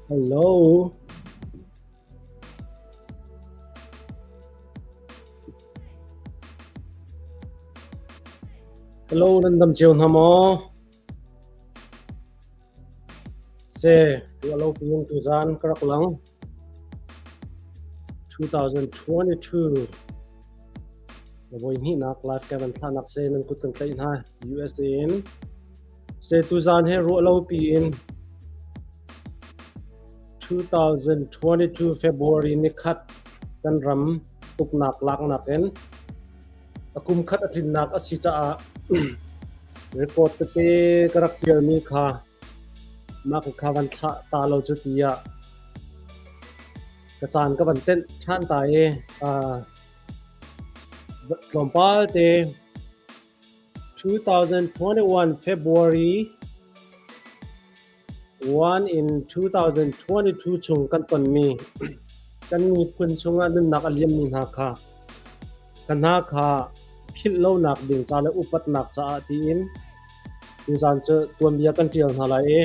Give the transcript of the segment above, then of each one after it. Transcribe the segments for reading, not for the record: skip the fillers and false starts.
Hello. Hello, nan dam cio hna maw? Se, tu alo piyung tu zan ka rak lang. 2022 voi hnihnak live ka van thlanak se nan kut kan tlaih hna USA in se tu zan he ruah lo pi in 2022 February ni khat kan ram uknak laknak in a kum khat a tlinnak a si caah record tete ka rak tialmi kha mah kha van thlah ta lo cu tiah ka caan ka van tenh ṭhan ta i tlawmpal te 2021 February 1 in 2022 chung kan tonmi kan miphun chungah nunnak a liammi hna kha ka hna kha philh lonak ding ca le upatnak caah tiin tuzan cu tuanbia kan ṭial hna lai i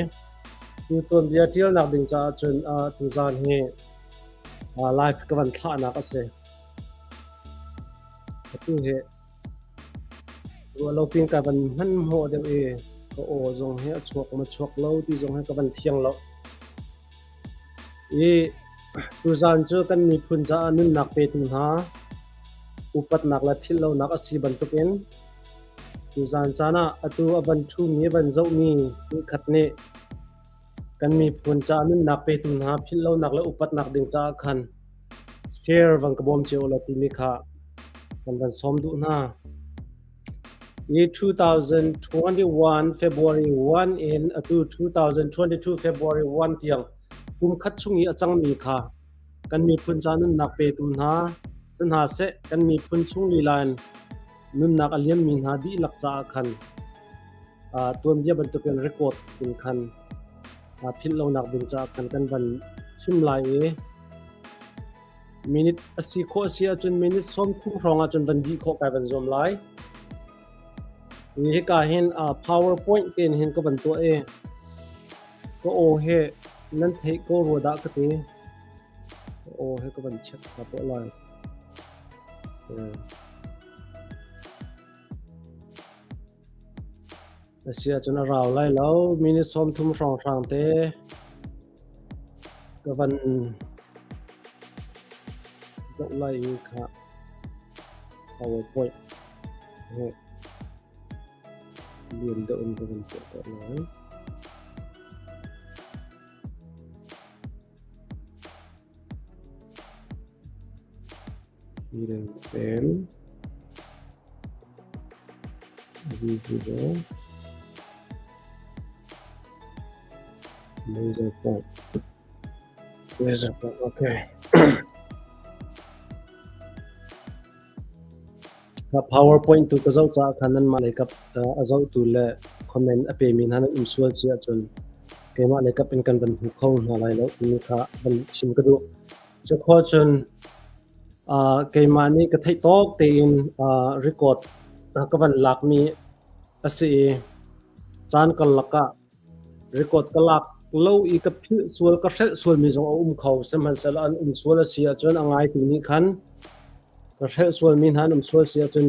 tu tuanbia ṭialnak ding caah cun tuzan hi live ka van thlahnak a si. Atu hi Ruahlo pin ka van hmanhmawh deuh i ka aw zong hi a chuak ma chuak lo ti zong hi ka van thiang lo. I tuzaan cu kan miphun caah nunnak petu hna upatnak le philhlonak a si bantukin tuzaan caan ah atu a van ṭhumi a van zohmi khat nih kan miphun caah nunnak petu hna philhlonak le upatnak ding caah khan share van ka bawm cio law timi kha kan van sawm duh hna. I 2021 February 1 in atu 2022 February 1 tiang kum khat chung i a cangmi kha kan miphun ca nunnak petu hna si hna seh kan miphun chung lila in nunnak a liammi hna dihlak caah khan tuanbia bantukin record in khan philh lonak ding caah khan kan van chim lai i minute a si khawh a si ahcun minute 30 hrawng ahcun van dih khawh kai van zuam lai. Hika hin PowerPoint tein hin ka van tuah i ka aw he nan theih ko rua dah ka ti. Ka aw he ka van check ta tuah lai. A si ahcun a rau lai lo. Minute 30 hrawnghrang te ka van zoh lai i kha PowerPoint he lian deuh in ka van tuah tuah lai. Hidden frame visible. Laser point. Laser point. Okay. PowerPoint tu ka zoh caah khan nanmah lei kap a zohtu le comment a pemi hna nan um sual si ahcun keimah lei kap in kan van hmu kho hna lai lo timi kha van chim ka duh. Cukhua cun keimah nih ka theih tawk tein record ka van lakmi a si i caan karlak ah Record ka lak lo i ka philh sual ka hrelh sualmi zong a um kho. Sihmanhsehlaw an um sual a si ahcun a ngaitu nih khan ka hrelh sualmi hna an um sual si ahcun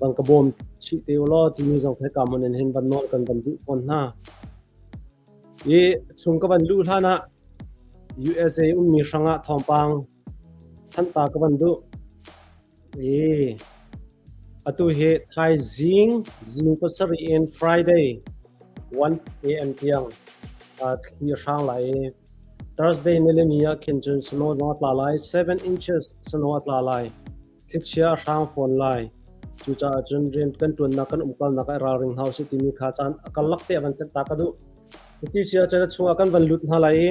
van ka bawm chih te u law timi zong hika hmun in hin van nawl kan van duh fawn hna. I chung ka van luh hlan ah USA ummi hrangah thawngpang thanh ta ka van duh. I atu hi thaizing zing 7 in Friday 1 a.m. tiang thli a hrang lai i Thursday nilini ah khin cun snow zong a tla lai, 7 inches snow a tla lai. Thlichia a hrang fawn lai. Cucaah cun rian kan ṭuannak kan umkalnak ah i ralring hna usih timi kha caan a karlak te a van thanh ta ka duh. Cuti si ahcun a chungah kan van lut hna lai i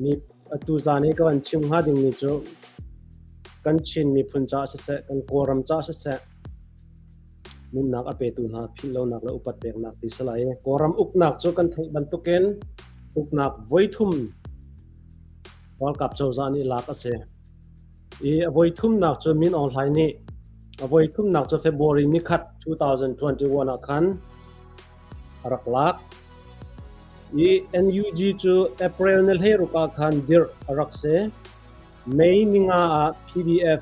Mi atu zan i ka van chim hnga dingmi cu kan Chin miphun caah siseh, kan Kawlram caah siseh, nunnak a petu hna philhlonak le upat peknak ti si lai. Kawlram uknak cu kan theih bantukin uknak voithum ralkap cozah nih lak a si. I a voithumnak cu Min Aung Hlaing nih a voithumnak cu February nikhat 2021 ah khan a rak lak. I NUG cu April ni 16 ah khan dirh a rak si. May ninga ah PDF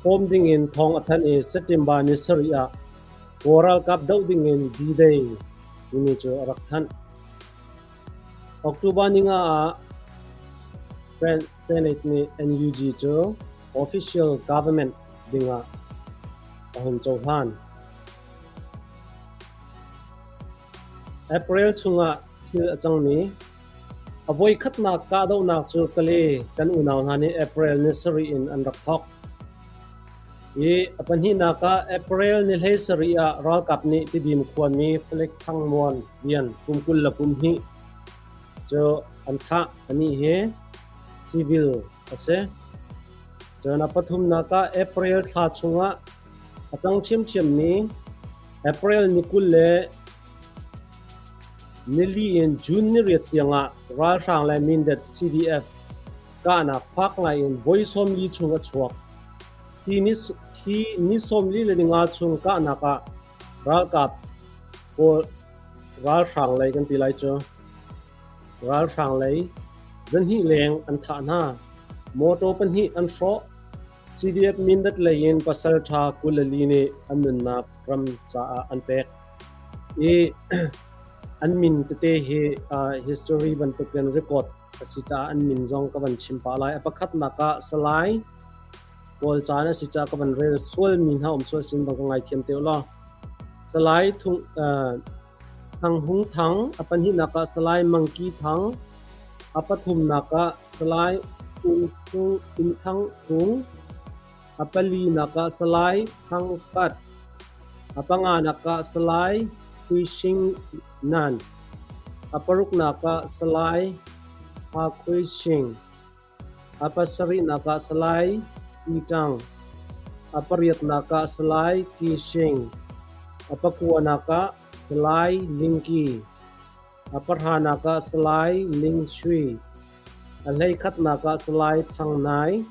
form dingin thawng a thanh i September ni 7 ah Kawl ralkap doh dingin D-Day timi cu a rak thanh. October ninga ah French Senate nih NUG cu official government dingah a hun cohlan. April chungah thil a cangmi a voikhatnak kahdohnak cu Kale kan unau hna nih April ni 7 in an rak thawk. I a pahnihnak ah April ni 17 ah ralkap nih Tidim khuami Falik Thang Muan Lian kum 22 cu an thah. Anih hi civil a si. Cun a pathumnak ah April thla chungah A cang ṭhiamṭhiammi April ni 24 in June 8 tiangah ralhrang le Mindat CDF kahnak fak ngaiin voi 40 chung a chuak. Hi ni 45 chung kahnak ah ralkap pawl ralhrang lei kan ti lai cu ralhrang lei 200 leng an thah hna. Motor pahnih an hrawh. CDF Mindat lei in pasalṭha 24 nih an nunnak ram caah an pek. I an min tete hi history bantukin record a si caah an min zong ka van chim pah lai. A pakhatnak ah Salai Kawl caan a si caah ka van rel sualmi hna um sual sin bang ka ngaithiam te law. Salai Thung Thang Hung Thang, a pahnihnak ah Salai Mangki Thang, a pathumnak ah Salai Ung Thang Hung, a palinak ah Salai Thang Pat, a panganak ah Salai Hui Shing Nan, a paruknak ah Salai Ha Khui Shing, a pasarihnak ah Salai Ki Tang, a pariatnak ah Salai Ki Shing, a pakuanak ah Salai Ling Ki. A pahranak ah Salai Ling Sui, a hleikhatnak ah Salai Thang Nai,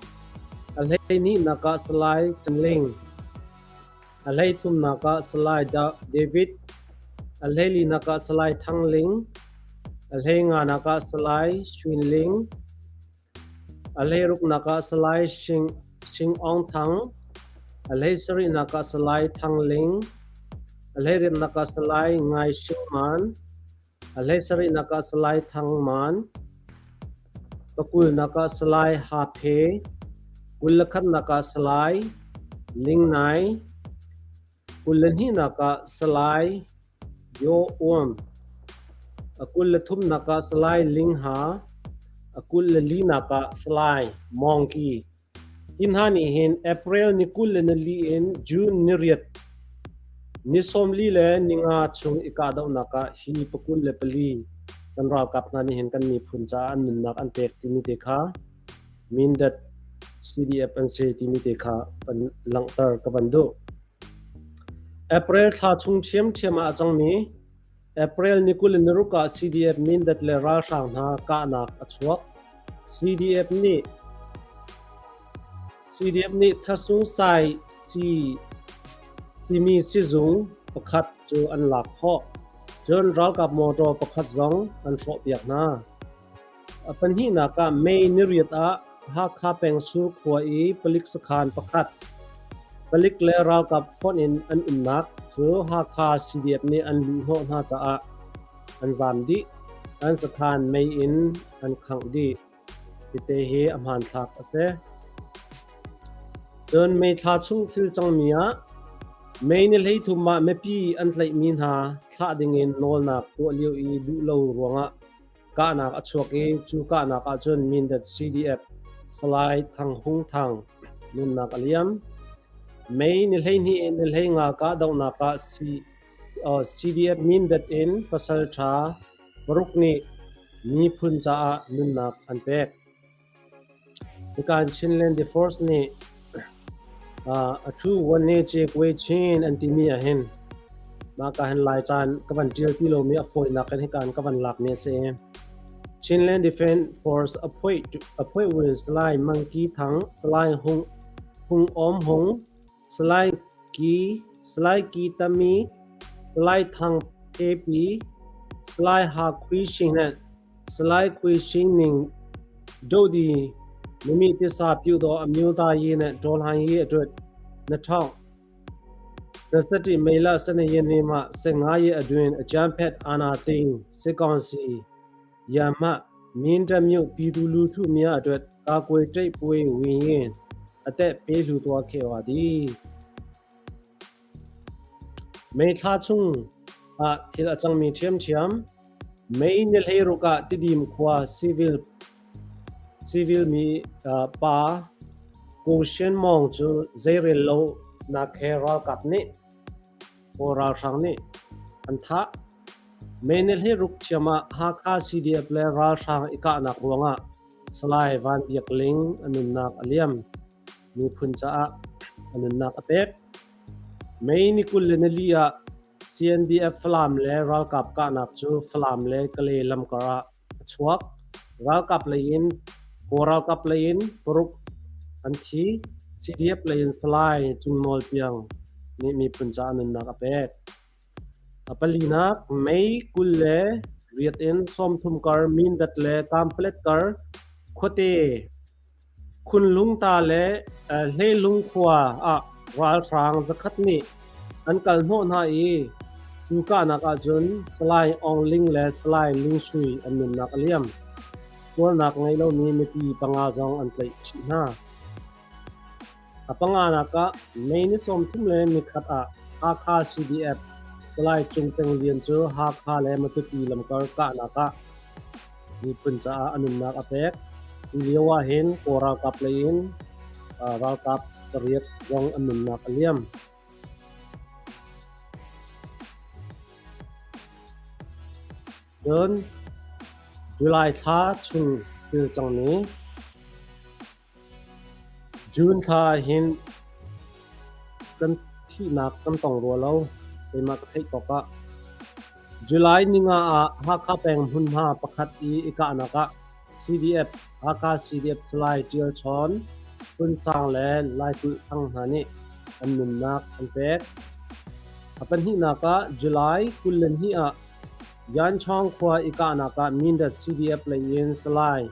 a hleihnihnak ah Salai Chan Ling, a hleithumnak ah Salai David, a hleilinak ah Salai Thang Ling, a hleinganak ah Salai Shwin Ling, a hleiruknak ah Salai Shing, Shing Aung Thang, a hleisarihnak ah Salai Thang Ling, a hleiriatnak ah Salai Ngai Shing Man, a hleisarihnak ah Salai Thang Man, pakulnak ah Salai Ha Phe, 21nak ah Salai Ling Nai, 22nak ah Salai Yaw Uam, a 23nak ah Salai Ling Ha, a 24nak ah Salai Mawng Ki. Hi hna nih hin April ni 24 in June ni 8 Ni 45 chung i kahdohnak ah hi 24 kan ralkap hna nih hin kan miphun caah an nunnak an pek timi te kha Mindat CDF an si timi te kha kan langhter ka van duh. April thla chung ṭhiamṭhiam ah a cangmi April ni 26 ah CDF Mindat le ralhrang hna kahnak a chuak. CDF nih Thasung Sai Si timi sizung pakhat cu an lak khawh. Cun ralkap motor pakhat zong an hrawhpiak hna. A pahnihnak ah May 8 ah Hakha peng Surkhua i palik sakhan pakhat palik le ralkap fonh in an umnak cu Hakha CDF nih an luhhnawh hna caah an zaam dih. An sakhan mei in an khangh dih. Tete hi a hmanthlak a si. Cun May thla chung thil cangmi ah May ni 13 ah mipi an tlaihmi hna thlah dingin nawlnak tuah lio i duh lo ruangah kahnak a chuak i cu kahnak ahcun Mindat CDF Salai Thang Hung Thang nunnak a liam. May ni 12 in ni 15 kahdohnak ah CDF Mindat in pasal ṭha paruk nih miphun caah nunnak an pek. Hika Chinland Force nih a thu wan ne ce kwe chin an timi ahhin mah ka hin lai caan ka van ṭial ti lomi a fawinak in hika ka van lakmi a si. Chinland Defense Force appoint win Salai Mangki Thang, Salai Hung Hung Om Hung, Salai Ki, Salai Ki Tami, Salai Thang Phe Pi, Salai Ha Khui Shing le Salai Khui Shing Ning Dodi Mimi Tisa Pyudaw Amyota Yi နဲ့ တော်လှန်ရေးအတွက်2021မေလ12ရက်နေ့မှ15ရက်အတွင်းအကြမ်းဖက်အာဏာသိမ်းစစ်ကောင်စီရန်မှမင်းတပ်မြို့ပြည်သူလူထုများအတွက်ကာကွယ်တိုက်ပွဲဝင်ရင်းအသက်ပေးလှူသွားခဲ့ပါသည် May thla chung ah thil a cangmi ṭhiamṭhiam. May ni 16 ah Tidim khua civil mi pa Ko Shen Mawng cu zeirel lonak he ralkap nih Kawl ralhrang nih an thah. May ni 16 ṭhiam ah Hakha CDF le ralhrang i kahnak ruangah Salai Van Biak Ling a nunnak a liam. Miphun caah a nunnak a pek. May ni 24 ah CNDF Falam le ralkap kahnak cu Falam le Kalay lamkar ah a chuak. Ralkap lei in Kawl ralkap lei in paruk an thi. CDF lei in Salai Cung Nawl Piang nih miphun caah nunnak a pek. A palinak, May 28 in 30 kar Mindat le Kanpalet kar khuate Khunlungta le Hleilung khua ah ralhrang zakhat nih an kal hnawh hna i cu kahnak ahcun Salai Aung Ling le Salai Ling Sui an nunnak a liam. Sualnak ngei lomi mipi panga zong an tlaih chih hna. A panganak ah May ni 31 ah Hakha CDF Salai Cung Peng Lian cu Hakha le Matupi lamkar kahnak ah miphun caah a nunnak a pek. Hi lio ahhin Kawl ralkap lei in ralkap pariat zong an nunnak a liam. Cun July thla chung thil cangmi June thla ahhin kan thihnak kan tong rua lo. Keimah ka theih tawk ah. July 5 ah Hakha peng hmunhma pakhat i i kahnak ah CDF Hakha CDF Salai Ṭial Chawn, Phun Sang le Lai Kulh Thang hna nih an nunnak an pek. A pahnihnak ah July 22 ah Yanchawng khua i kahnak ah Mindat CDF lei in Salai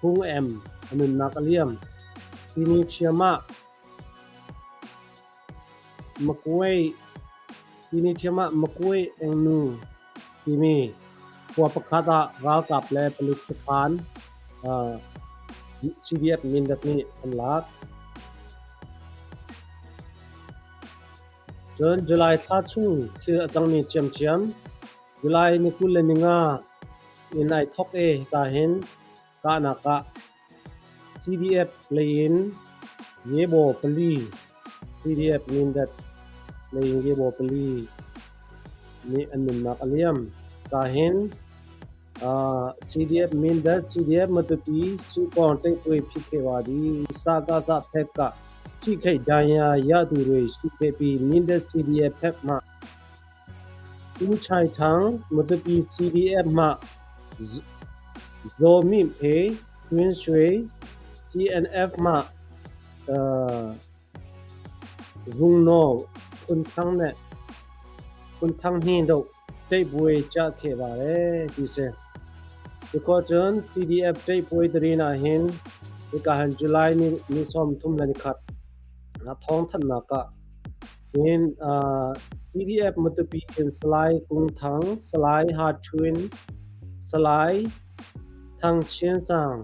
Hung Em a nunnak a liam. Tini ṭhiam ah Makuai Engnu timi khua pakhat ah ralkap le palik sakhan CDF Mindat nih an lak. Cun July thla chung thil a cangmi ciamciam July ni 25 in ai thawk i hika hin kahnak ah CDF lei in Yebo pali CDF Mindat Leingebo pali nih an nunnak a liam. Kahin CDF Mindat, CDF Matupi, Sukong Tingpui Phikhe Sakasa Phekka, Chikhei Daya Yadu Rui Shikhepi Mindat CDF Phek Ma U Chai Thang Matupi CDF Ma Zaw Mi Phe Twin Shui CNF Ma Zungno Phun Thang ne Phun Thang Hni Do ṭeihpuai cah kheh bare ti si. Cukhawh cun CDF ṭeihpuai tarin ahhin hika han July ni 31 na thawngthanhnak ah hin CDF Matupi in Salai Kung Thang, Salai Ha Ṭhwin, Salai Thang Chin Sang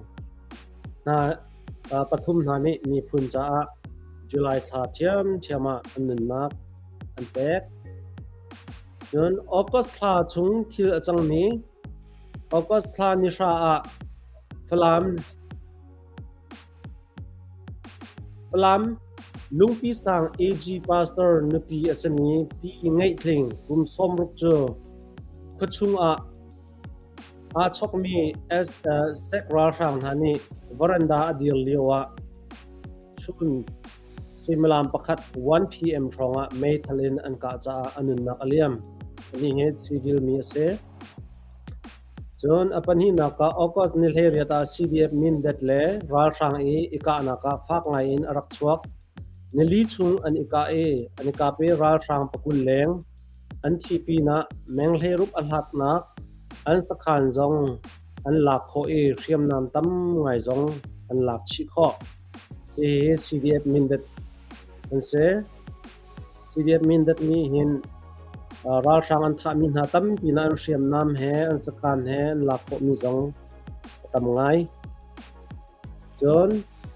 hna pathum hna nih miphun caah July thla ṭhiamṭhiam ah an nunnak an pek. Cun August thla chung thil a cangmi August thla ni hra ah Falam Lungpi sang AG pastor nupi a simi Pi Ngeih Tling kum 60 cu khuachung ah aa chokmi SEC ralhrang hna nih varanda a dir lio ah chun Suimilam pakhat 1 PM hrawngah meithal in an kah caah a nunnak a liam. Anih hi civil mi a si. Cun a pahnihnak ah August ni 18 ah CDF Mindat le ralhrang i i kahnak ah fak ngai in a rak chuak. Nili chung an i kah i an i kap i ralhrang pakul leng an thi pinah meng hleiruk a hlatnak an sakhan zong an lak khawh i hriamnam tam ngai zong an lak chih khawh. Hihi CDF Mindat an si. CDF Mindat nih hin ralhrang an thahmi hna tampi na an hriamnam he an sakhan he an lak khawhmi zong a tam ngai. Cun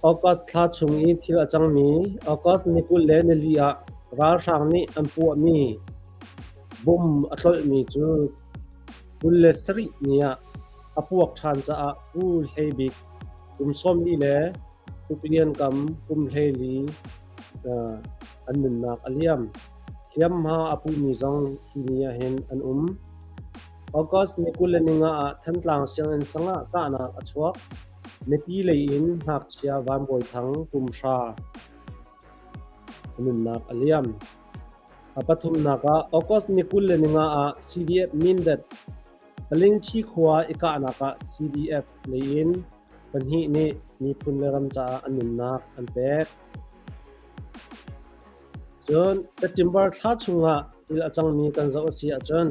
August thla chung i thil a cangmi August ni 24 ah ralhrang nih an puahmi bom a tlolhmi cu 27 ni ah a puak ṭhan caah Pu Hlei Bik kum 40 le Pu Lian Kam kum 14 an nunnak a liam. Hliamhma a pumi zong hi ni ahhin an um. August ni 25 ah Thantlang sianginn sang ah kahnak a chuak. Mipi lei in ngakchia Van Bawi Thang kum 9 a nunnak a liam. A pathumnak ah August ni 25 ah CDF Mindat Palingchi khua i kahnak ah CDF lei in pahnih nih miphun le ram caah an nunnak an pek. Cun September thla chungah thil a cangmi kan zoh a si ahcun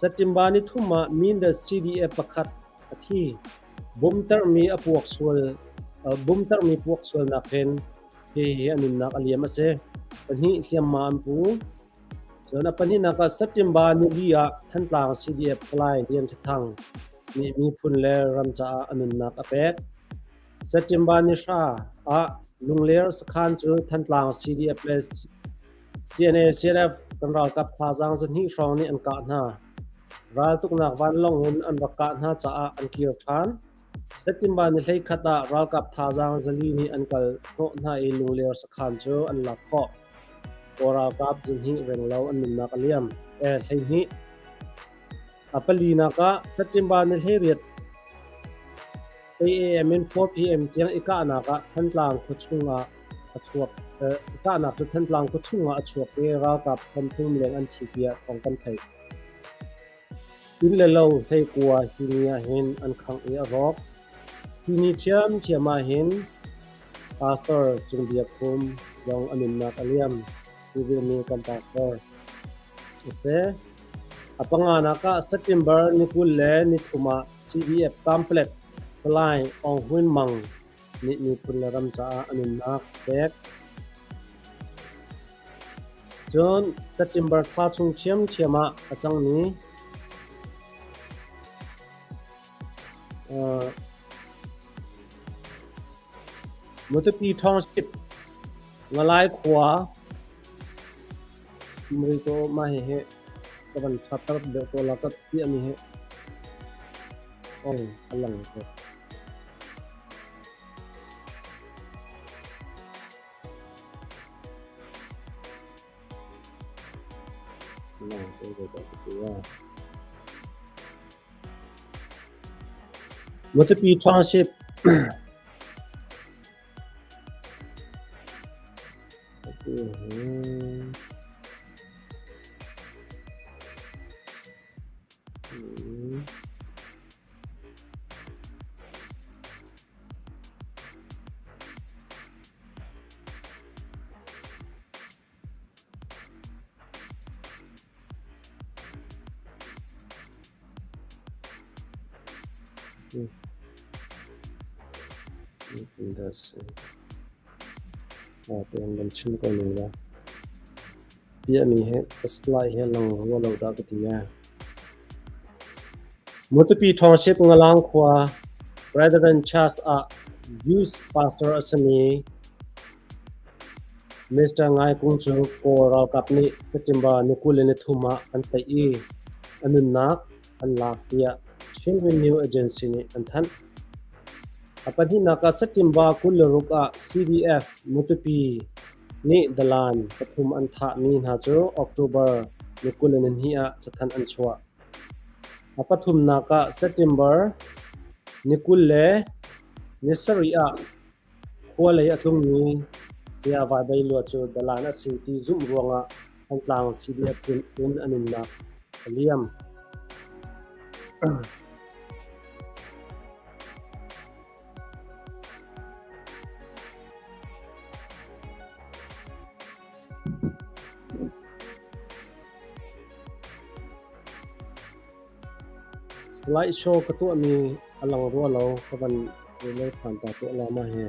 September ni thum ah Mindat CDF pakhat a thi. Bumtermi a puak sual bumtermi puak sualnak hin hihi a nunnak a liam a si. Pahnih hliamhma an pu. Cun a pahnihnak ah September nili ah Thantlang CDF Salai Lian Tha Thang nih miphun le ram caah a nunnak a pek. September ni hra ah Lungler sakhan cu Thantlang CDF le CNA CNF kan ralkap thazaang zahnih hrawng nih an kah hna. Raltuknak vanlawng in an rak kah hna caah an kir ṭhan. September ni 11 ah ralkap thazaang 400 nih an kal hnawh hna i Lungler sakhan cu an lak khawh. Kawl ralkap zahnih renglo an nunnak a liam. 12. A palinak ah September ni 18 8 a.m. in 4 p.m. tiang i kahnak ah Thantlang khuachung ah a chuak. I kahnak cu Thantlang khuachung ah a chuak i ralkap 30 leng an thi tiah thawng kan theih. Inn le lo hleikua hi ni ahhin an khangh i a rawk. Hi ni ṭhiamṭhiam ahhin Pastor Cung Biak Khum zong a nunnak a liam. Civil mi kan pastor a si. A panganak ah September ni 23 ah CDF Complex Salai Aung Hwin Mang nih miphun le ram caah a nunnak a pek. Cun September thla chung ṭhiamṭhiam ah a cangmi Matupi Township Ngalai khua Murito mah hihi ka van fatter deuh ko la ka piahmi hi ong a lang ko. Matupi Township Tein van chim ko ning law. Piahmi hi ka slide hi lang rua lo dah ka ti ee. Matupi Township Ngalang khua Brethren Church ah Youth Pastor a simi Mister Ngai Kung cu Kawl ralkap nih September ni 23 ah an tlaih i a nunnak an lak tiah Chin Renew Agency nih an thanh. A pahnihnak ah September 26 ah CDF Matupi nih dalan pathum an thahmi hna cu October ni 22 ah cathanh an chuah. A pathumnak ah September ni 27 ah Khua lei a tlungmi Saya Vai Bei Lua cu dalan a si ti zumh ruangah Thantlang CDF in a nunnak a liam. Slide show ka tuahmi a lang rua lo ka van rel ṭhan ta tuah la ma he.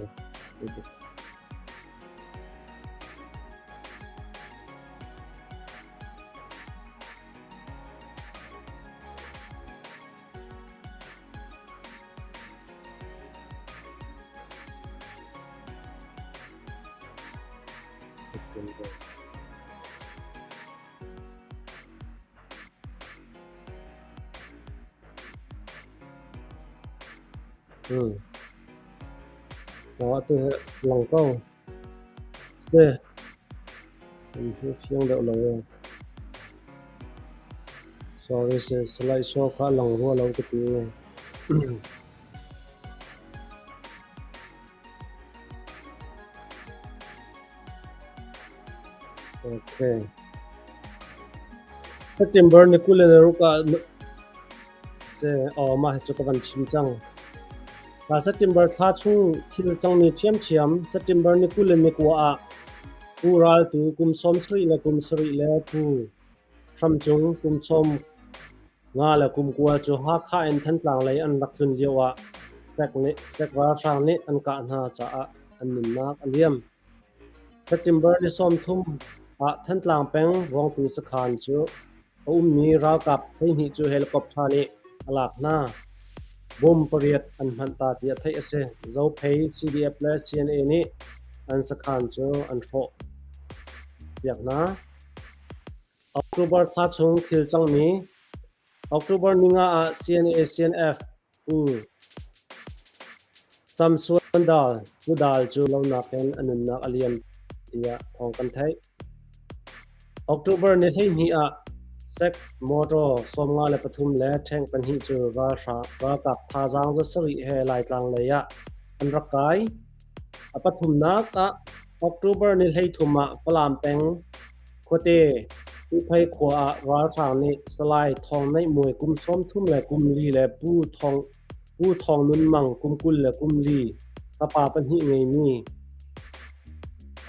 Atu hi lang ko. Si. Hi fiang deuh lo e. Sorry si, slide show kha lang rua lo ka ti. Okay. September ni 26 ah se aw mah hi cu ka van chim cang. Ka September thla chung thil cangmi ṭhiamṭhiam September ni 29 ah Pu Ral Tu kum 70 le kum 7 le Pu Hram Cung kum 50 le kum 9 cu Hakha in Thantlang lei an rak tlun lio ah Sek ralhrang nih an kah hna caah an nunnak a liam. September ni 30 ah Thantlang peng Vawngtu sakhan cu a ummi ralkap 12 cu helicopter nih a lak hna. Bom pariat an hmanh ta tiah theih a si. Zophei CDF le CNA nih an sakhan cu an hrawh piak hna. October thla chung thil cangmi October ninga ah CNA CNF Pu Samsuan Dal Pu Dal cu lonak in a nunnak a liam tiah thawng kan theih. October ni 12 ah Sek motor 53 le ṭheng pahnih cu ralkap thazaang 700 he Laitlang lei ah an rak kai. A pathumnak ah October ni 33 ah Falam peng khuate Tuphei khua ah ralhrang nih Salai Thawng Neih Muai kum 30 le kum li le Pu Thawng Pu Thawng Nun Mang kum 20 le kum li fapa pahnih ngeimi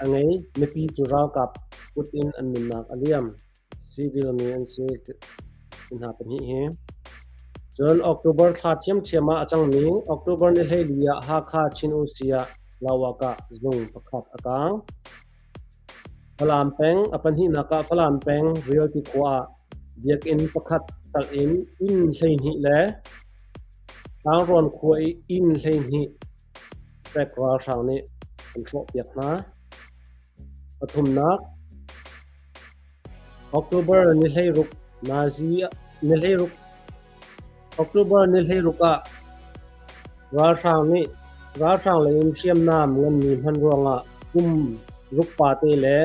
a ngei. Mipi cu ralkap kut in an nunnak a liam. Civil mi an si hna pahnih hi. Cun October thla ṭhiamṭhiam ah a cangmi October ni 14 ah Hakha Chin Usi ah Lawakah zung pakhat a kaang. Falam peng a pahnihnak ah Falam peng Rialti khua ah biakinn pakhat talh in inn 12 le Tlangrawn khua i inn 12 Sek ralhrang nih an hrawhpiak hna. Pathumnak October ni 16 nazi ni 16 October ni 16 ah ralhrang nih ralhrang lei in hriamnam nganmi hman ruangah kum ruk pate le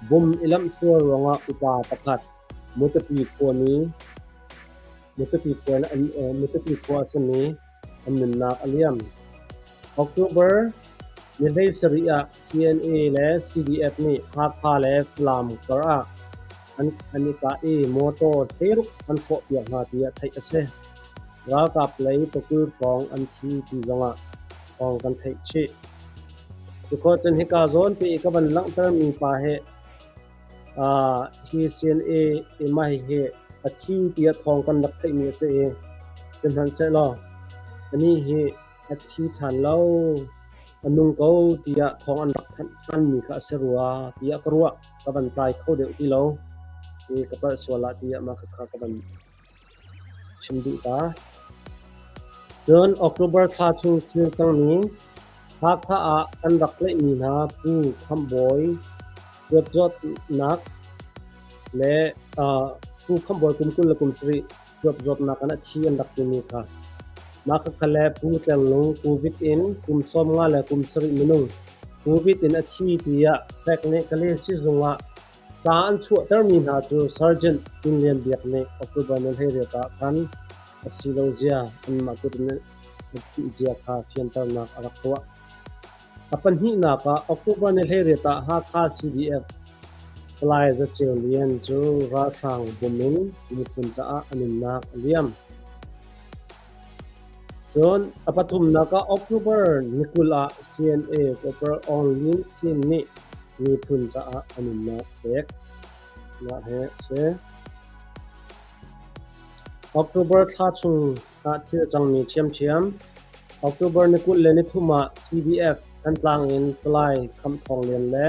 bum i lamh sual ruangah upa pakhat. Matupi khuami Matupi khua an Matupi khua a simi an nunnak a liam. October ni 17 ah CNA le CDF nih Hakha le Falam kar ah an i kah i mawtaw hleiruk an hrawhpiak hna tiah theih a si. Ralkap lei pakul hrawng an thi ti zongah thawng kan theih chih. Cukhawh cun hika zawn te i ka van langhtermi pa hi hi CNA i mah hihi a thi tiah thawng kan rak theihmi a si i sihmanhsehlaw anih hi a thi ṭhan lo, a nung ko tiah thawng an rak thanh ṭhanmi kha a si rua tiah ka ruah. Ka van tlai kho deuh ti lo. I ka palh sual ah tiah mah khakha ka van chim duh ta. Cun October thla chung thil cangmi Hakha ah an rak tlaihmi hna Pu Khamh Bawi cuapzawtnak le Pu Khamh Bawi kum 27 cuapzawtnak in a thi an rak timi kha mah khakha le Pu Tleng Lung COVID in kum 57 minung COVID in a thi tiah SEC nih Kale sizung ah Ca an chuahtermi hna cu Sergeant Tin Lian Biak nih October ni 18 ah khan a si lo zia anmah kut in an thih zia kha fianternak a rak tuah. A pahnihnak ah October ni 18 ah Hakha CDF Salai Za Ceu Lian cu ralhrang bum in miphun caah a nunnak a liam. Cun a pathumnak ah October ni 20 ah CNA Corporal Aung Lin Thin nih miphun caah a nunnak a pek. Mah hi a si. October thla chung ah thil cangmi ṭhiamṭhiam. October ni 23 ah CDF Thantlang in Salai Khamh Thawng Lian le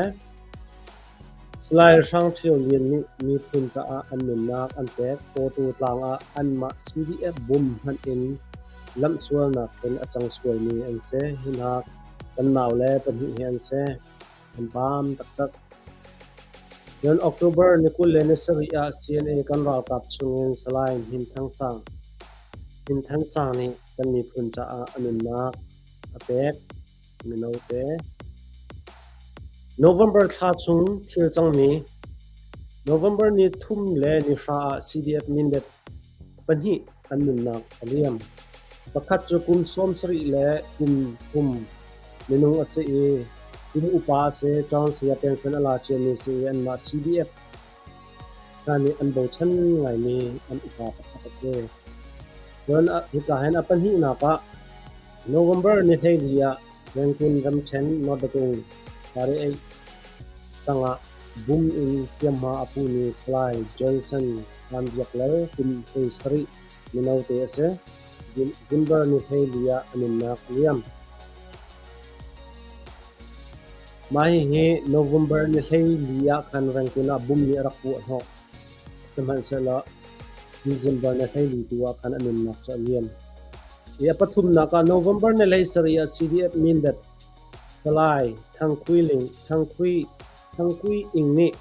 Salai Hrang Ṭhio Lian nih miphun caah an nunnak an pek. Pawtu tlang ah anmah CDF bum hmanh in lamhsualnak in a cang sualmi an si. Hi hna kan naule pahnih hi an si. An paam taktak. Cun October ni 27 ah CNA kan ralkap chungin Salai Hnin Thang Sang Hnin Than Sang nih kan miphun caah a nunnak a pek. Mino te. November thla chung thil cangmi November ni thum le ni hra ah CDF Mindat pahnih an nunnak a liam. Pakhat cu kum 70 le kum thum minung a si i kum upa a si, Town saya pension a la ciami si i anmah CDF hna nih an bochan ngaimi an upa pakhat a si. Cun hika hin a pahnihnak ah November ni 14 ah Rangoon ramṭhen North Kare sang ah bum in hliamhma a pumi Salai Johnson Hlan Biak Lal kum 17 mino te a si. December ni 14 ah a nunnak a liam. Mah hihi November ni 14 ah khan Rangoon ah bum nih a rak puah hnawh. Sihmanhsehlaw December ni 14 tu ah khan a nunnak cu a liam. Hi a pathumnak ah November ni 17 ah CDF Mindat Salai Thang Khui Ling Thang Khui Thang Kui Ing nih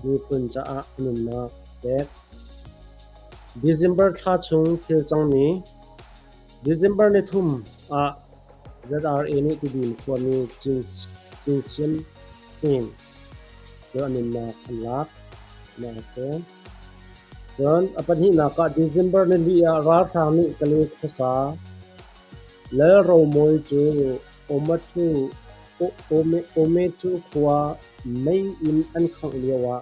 miphun caah a nunnak a pek. December thla chung thil cangmi December ni thum ah ZRA nih Tidim khuami Cin Cin Siam Sing cu a nunnak an lak. Mah a si. Cun a pahnihnak ah December nili ah ralhrang nih Kale khuasa Lal Romawi cu Omethu khua mei in an khangh lioah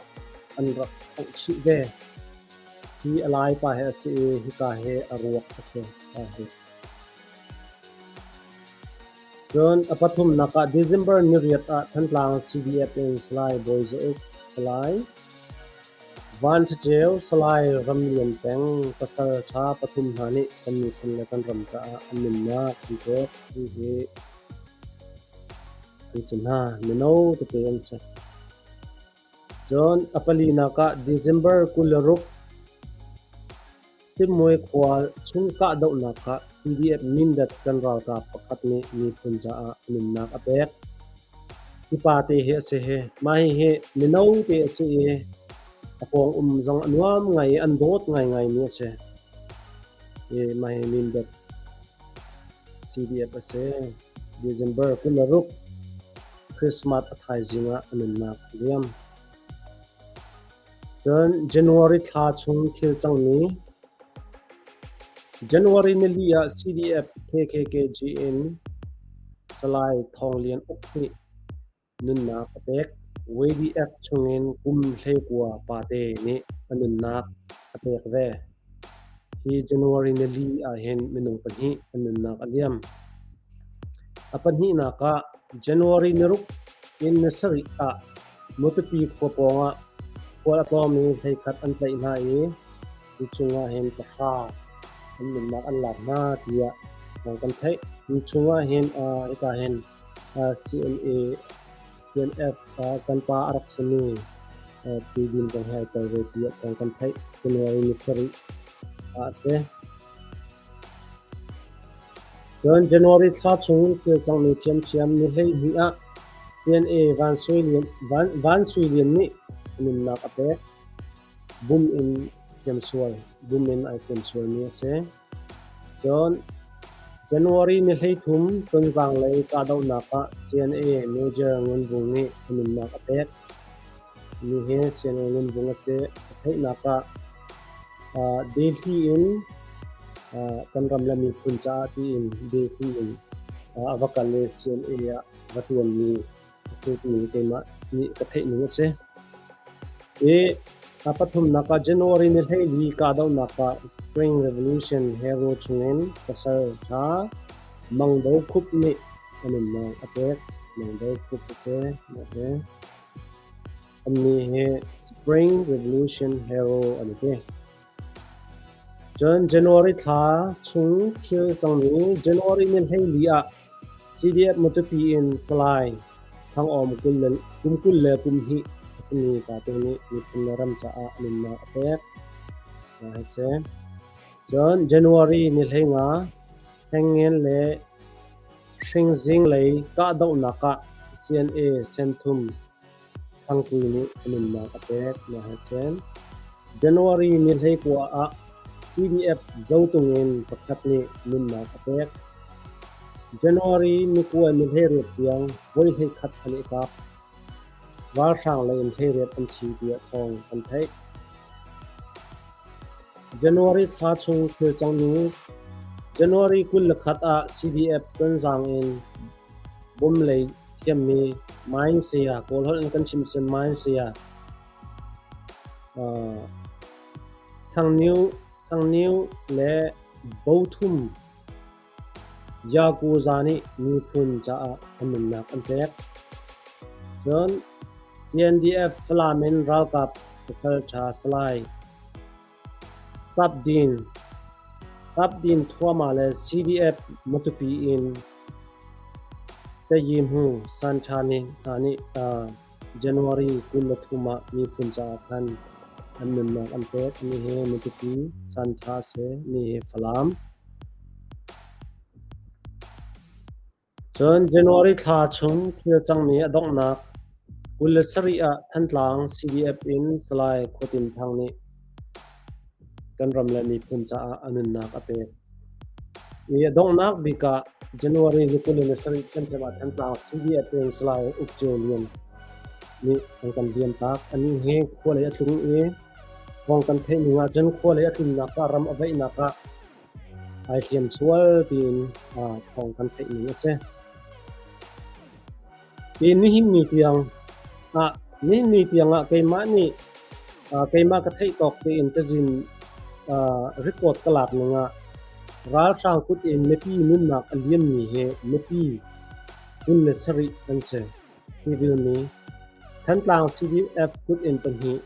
an rak khangh chih ve. Hi a laipa hi a si i hika hi a ruak a si. Cun a pathumnak ah December niriat ah Thantlang CDF in Salai Bawi Za Uk, Salai Van Ṭha Ceu, Salai Ram Lian Peng pasal ṭha pathum hna nih kan miphun le kan ram caah an nunnak an pek. Hihi an si hna. Mino tete an si. Cun a palinak ah December 26 Simui khua chung kahdohnak ah CDF Mindat kan ralkap pakhat nih miphun caah a nunnak a pek. Hi pa te hi a si hi. Mah hihi mino te a si i a pawng um zong a nuam ngai i an dawt ngaingaimi a si. Hi mah hi Mindat CDF a si. December 26 Christmas a thaizing ah a nunnak a liam. Cun January thla chung thil cangmi January nili ah CDF KKKG in Salai Thawng Lian Uk nih nunnak a pek. YDF chungin kum 19 pate nih a nunnak a pek ve. Hi January nili ahhin minung pahnih an nunnak a liam. A pahnihnak ah January niruk in ni sarih ah Matupi khua pawngah khual a tlawngmi hleikhat an tlaih hna i hi chungah hin pahra an nunnak an lak hna tiah thawng kan theih. Hi chungah hin hika hin CNA CNF kan pa a rak simi Tidin zong hi ai tel ve tiah thawng kan theih. January ni sarih ah a si. Cun January thla chung thil cangmi ṭhiamṭhiam ni 12 ah CNA Van Sui Lian nih a nunnak a pek. Bum in hliamsual, bum in ai hliamsualmi a si. Cun January ni 13 Tonzang lei kahdohnak ah CNA Major Ngun Vung nih a nunnak a pek. Mi hi CNA Ngun Vung a si. A theihnak ah Delhi in kan ram le miphun caah tiin Delhi in a va kal i CNA ah va ṭuanmi a si tiin keimah nih ka theih ning a si. I a pathumnak ah January ni 14 kahdohnak ah Spring Revolution hero chungin pasal ṭha Mang Do Khup nih a nunnak a pek. Mang Do Khup a si. Annih hi Spring Revolution hero an ti. Cun January thla chung thil cangmi January ni 14 ah CDF Matupi in Salai Thangawm kum 22 a simi pate nih miphun le ram caah a nunnak a pek. A si. Cun January ni 15 Thengngen le Hringzing lei kahdohnak ah CNA Senthum Thangpui nih a nunnak a pek. Nahasen. January ni 19 ah CDF Zotung in pakhat nih nunnak a pek. January ni 9 ni 18 tiang voi 11 an i kap. Ralhrang lei in 18 an thi tiah thawng kan theih. January thla chung thil cangmi January 21 ah CDF Tonzang in Bom lei thiammi Main saya Kawlholh in kan chim cun Main saya Thangniu le Bothum Yakuza nih miphun caah an nunnak an pek. Cun CNDF Falam in ralkap pasal ṭha Salai Sapdin Thuama le CDF Matupi in Tayimhu Sanṭha hna nih January 23 ah miphun caah khan an nunnak an pek. Nihi Matupi Sanṭha a si. Nihi Falam. Cun January thla chung thil cangmi a donghnak 27 ah Thantlang CDF in Salai Khuatin Thang nih kan ram le miphun caah a nunnak a pek. I a donghnak bik ah January ni 27 thiamthiam ah Thantlang CDF in Salai Uk Ceu Lian nih an kan liamtak. Anih hi khua lei a tlung i thawng kan theih ning ahcun khua lei a tlunnak ah ram a veihnak ah ai hliam sual tiin thawng kan theih ning a si. Hi nihin ni tiang ah nihin ni tiang ah keimah nih keimah ka theih tawk tein cazin record ka lak ning ah ralhrang kut in mipi nunnak a liammi hi mipi 27 an si. Civil mi Thantlang CDF kut in pahnih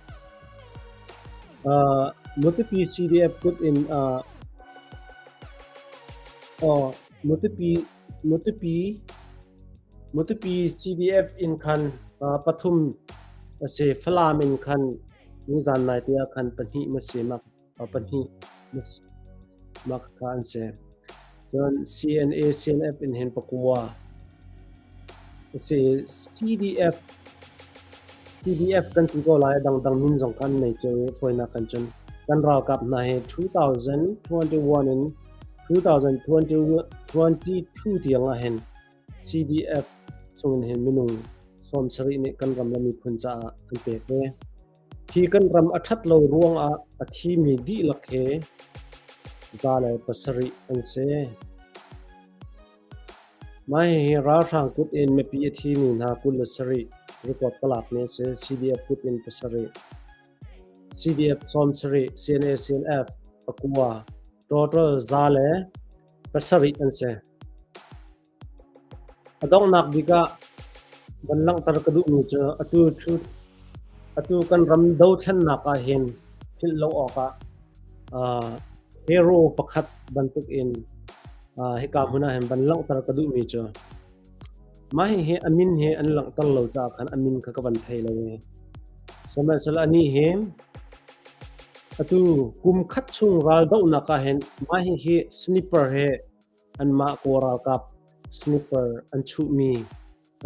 Matupi CDF kut in Matupi Matupi Matupi CDF in khan pathum a si. Falam in khan nizan nai te ah khan pahnih ma si mak pahnih mak kha an si. Cun CNA CNF in hin pakua a si. CDF CDF kan ti ko lai dangdang min zong kan nei cio i fawinak kan cun kan ralkap hna hi 2021 in 2022 tiang ah hin CDF chungin hin minung 70 nih kan ram le miphun caah an pek ve. Hi kan ram a ṭhat lo ruangah a thimi dihlak hi 107 an si. Mah hihi ralhrang kut in mipi a thimi hna 27 record ka lakmi a si. CDF kut in pasarih, CDF 70, CNA CNF pakua, total 107 an si. A donghnak bik ah van langhter ka duhmi cu atu kan ram dothlennak ah hin philh lo awkah hero pakhat bantuk in hika hmun ah hin van langhter ka duhmi cu mah hihi a min hi an langhter lo caah khan a min kha ka van thei lo i sihmanhsehlaw anih hi atu kum khat chung raldohnak ah hin mah hihi sniper he anmah Kawl ralkap sniper an chuhmi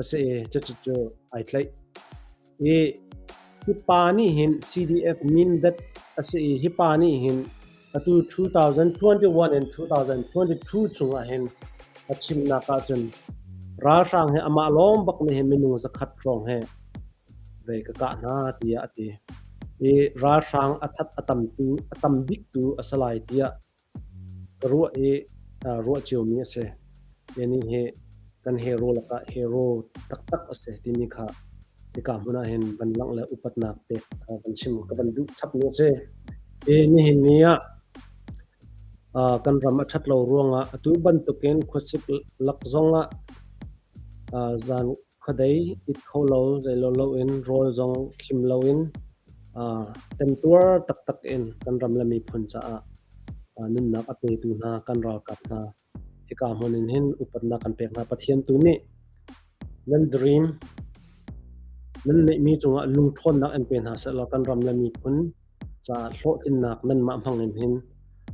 a si i cucu ai tlaih. I hi pa nih hin CDF Mindat a si i hi pa nih hin atu 2021 and 2022 chungah hin a chimnak ahcun ralhrang he amah lawng bak nih hin minung 100 hrawng he vei ka kah hna tiah a ti. I ralhrang a that a tamtu a tam biktu a si lai tiah Ka ruah i ruah ciomi a si. Hi hi kan hero lakah hero taktak a si timi kha hika hmun ah hin van langh le upatnak pek kha van chim ka van duh chapmi a si. Hi nihin ni ah kan ram a ṭhat lo ruangah atu bantukin khuasik lak zongah zan khuadei it kho lo zeilo loin rawl zong khim loin temtuar taktak in kan ram le miphun caah nunnak a petu hna kan ralkap hna hika hmun in hin upatnak kan pek hna. Pathian tu nih nan dream nan neihmi cungah lungṭhawnnak in pe hna sehlaw kan ram le miphun caah hlawhtlinnak nanmah hmang in hin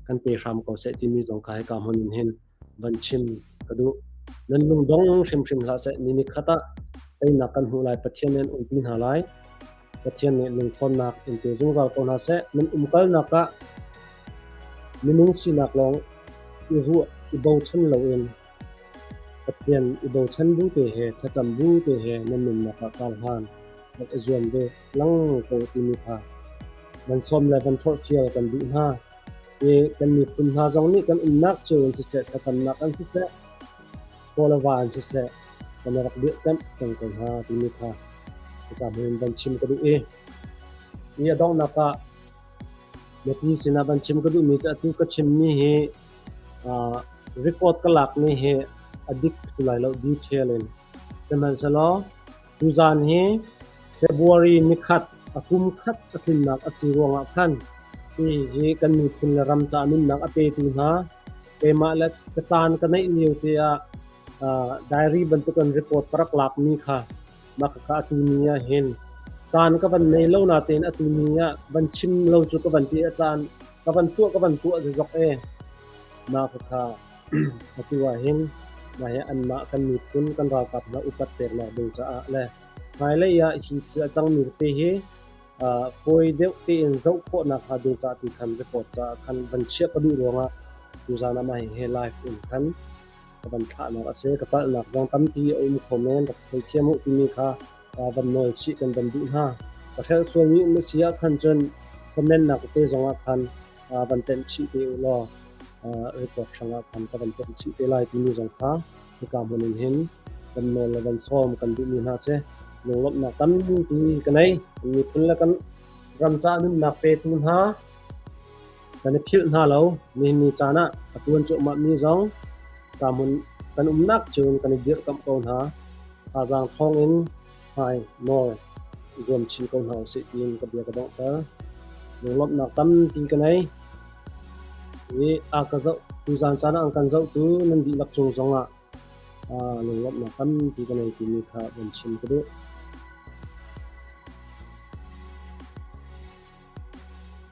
kan pe hram ko seh timi zong kha hika hmun in hin van chim ka duh. Nan lungdong hrimhrim hlah seh. Ni nikhat ah teinak kan hmuh lai. Pathian nih an umpi hna lai. Pathian nih lungṭhawnnak in pe zungzal ko hna seh. Nan umkalnak ah minung sinak lawng i ruah i bochan loin Pathian i bochan bu te he thlacam bu te he nan nunnak ah kar hlan rak i zuam ve lengmang ko timi kha van sawm le van forhfial kan duh hna. I kan miphun hna zong nih kan umnak cio in siseh, thlacamnak an siseh, chaw le va in siseh, kan rak dirhkamh peng ko hna timi kha hika hmun van chim ka duh i hi a donghnak ah mipi sinah van chim ka duhmi cu atu ka chimmi hi record ka lakmi hi a dik thlu lai lo detail in. Sihmanhsehlaw tuzaan hi February nikhat a kum khat a tlinnak a si ruangah khan hihi kan miphun le ram caah nunnak a petu hna keimah le ka caan ka neih lio te ah diary bantukin report ka rak lakmi kha mah khakha atu ni ah hin caan ka van nei lo natein atu ni ah van chim lo cu ka van ti a caan ka van tuah zizok e mah khakha atu ah hin mah hi anmah kan miphun kan ralkap hna upat peknak ding caah le hmailei ah hi thil a cangmi tete hi fawi deuh tein zoh khawhnak hnga ding ca ti khan report caah khan van chiah ka duh ruangah tuzaan ah mah hihi live in khan ka van thlahnak a si. Ka palhnak zong tampi a um kho men, rak theithiam u timi kha van nawl chih kan van duh hna. Ka hrelh sualmi um a si ah khan cun comment nak te zong ah khan van tenh chih te u law report hrangah khan ka van tenh chih te lai timi zong kha hika hmun in hin kan nawl le van sawm kan duhmi hna si. Lunglawmhnak tampi ka nei. Kan miphun le kan ram ca nunnak petu hna kan i philh hna lo. Nihin ni caan ah a tuan cuahmah mi zong ka hmun kan umnak cun kan i dirhkamh ko hna. Thazaang thawng in hmai nawl zuam chin ko hna usih tiin ka bia ka donghter. Lunglawmhnak tampi ka nei. I a ka zoh tuzaan caan ah an kan zohtu nan dihlak cung zongah lunglawmhnak tampi ka nei timi kha van chim ka duh.